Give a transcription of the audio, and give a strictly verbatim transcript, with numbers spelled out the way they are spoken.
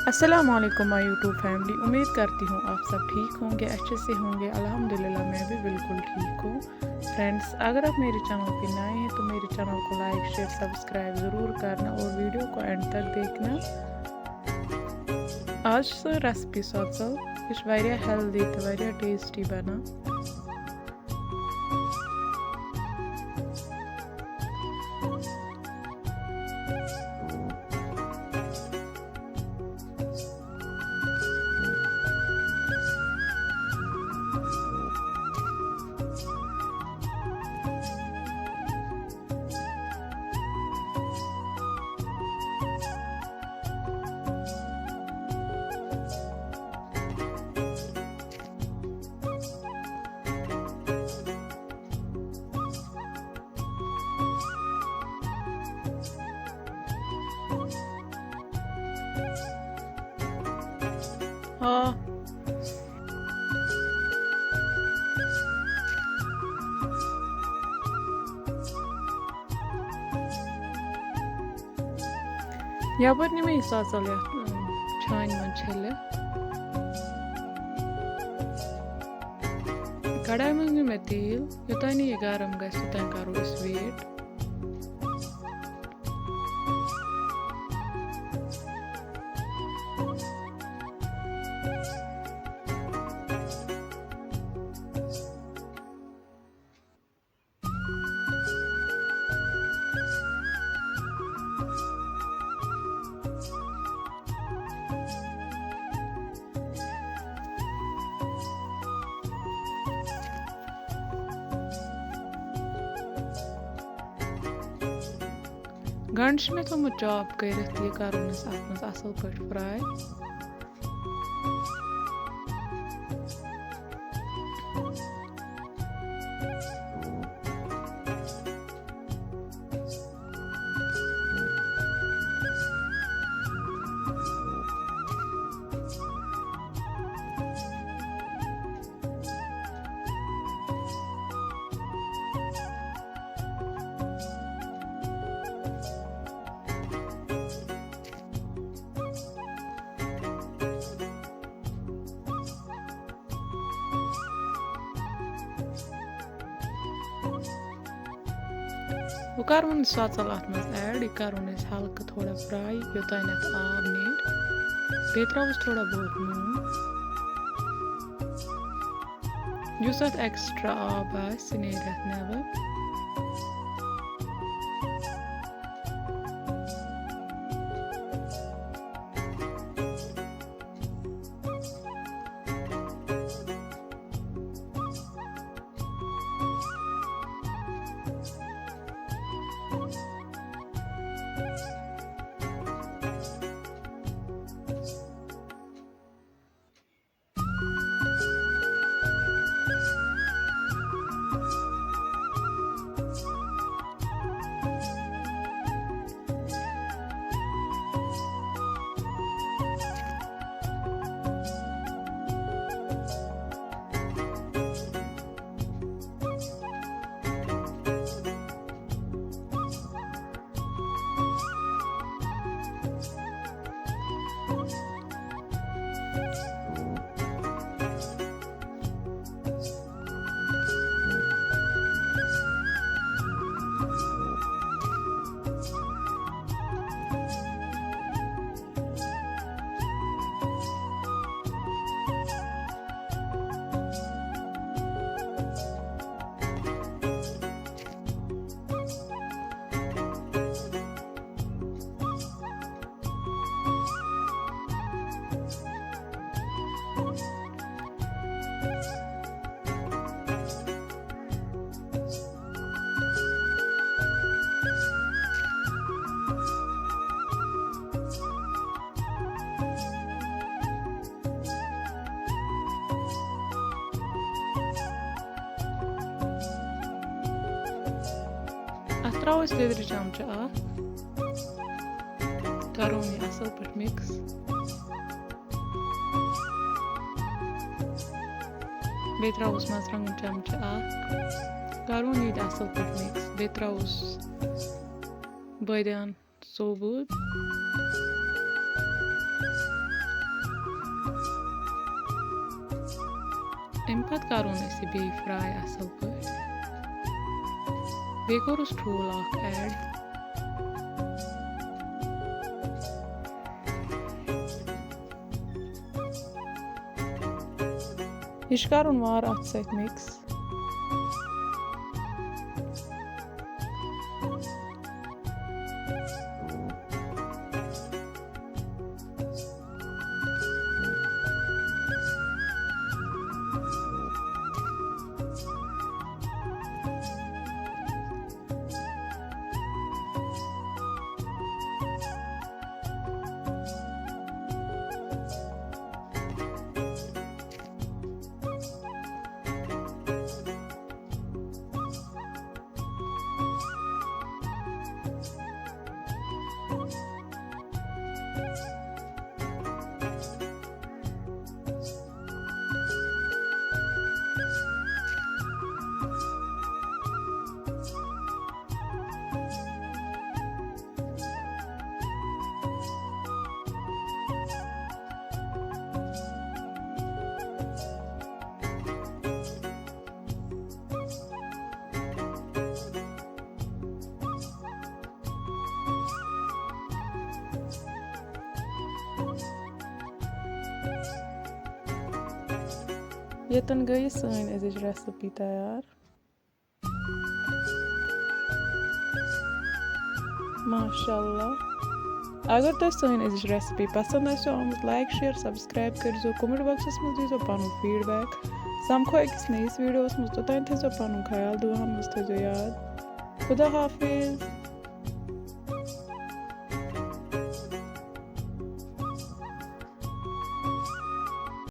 السلام علیکم my YouTube family, उम्मीद करती हूँ आप सब ठीक होंगे, अच्छे से होंगे। अल्हम्दुलिल्लाह, मैं भी बिल्कुल ठीक हूँ। फ्रेंड्स, अगर आप मेरे चैनल पे नए हैं तो मेरे चैनल को लाइक, शेयर, सब्सक्राइब ज़रूर करना और वीडियो को एंड तक देखना। आज سۄ ریسپی سۄژل، یہِ چھِ واریاہ ہیلدی تہٕ واریاہ ٹیسٹی بنان۔ ہاں۔ یپٲرۍ نِمہٕ یہِ سۄژل یتھ، اۭں، چھانہِ منٛز چھٔلِتھ۔ کڑایہِ منٛز نیوٗ مےٚ تیٖل، یوٚتانۍ نہٕ یہِ گرم گژھِ، توٚتانۍ کرو أسۍ wait۔ گنٛڈٕ چھُ مےٚ تھوٚمُت chop کٔرِتھ، یہِ کَرُن اَسہِ اَتھ منٛز اَصٕل پٲٹھۍ fry۔ وۄنۍ کَرون أسۍ سۄژَل اَتھ منٛز add، یہِ کَرون أسۍ ہلکہٕ تھوڑا fry، یوٚتام اَتھ آب نیرِ۔ بیٚیہِ ترٛاووس تھوڑا بہت نوٗن۔ یُس اَتھ extra آب آسہِ، سُہ نیرِ اَتھ نٮ۪بر۔ اَتھ ترٛاوو أسۍ لیٚدرِ چمچہٕ اکھ، کرون یہِ اَصٕل پٲٹھۍ mix۔ بیٚیہِ ترٛاووس مرژٕوانٛگن چمچہٕ اکھ، کرون یہِ تہِ اَصٕل پٲٹھۍ mix۔ بیٚیہِ ترٛاووس بٲدیان ثوبوٗت۔ اَمہِ پَتہٕ کَرُن اَسہِ بیٚیہِ fry اَصٕل پٲٹھۍ۔ بیٚیہِ کوٚرُس ٹھوٗل اَکھ add۔ یہِ چھُ کَرُن وارٕ اَتھ سۭتۍ mix۔ ییٚتٮ۪ن گٔے سٲنۍ أزِچ recipe تیار۔ ماشاء اللہ۔ اگر تۄہہِ سٲنۍ أزِچ recipe پسنٛد آسیو آمٕژ، like، share، subscribe کٔرۍزیو، comment boxس منٛز دیٖزیو پنُن feedback۔ سمکھو أکِس نٔیِس videoس منٛز، توٚتام تھٲیزیو پنُن خیال، دُعاہن منٛز تھٲیزیو یاد۔ خدا حافظ۔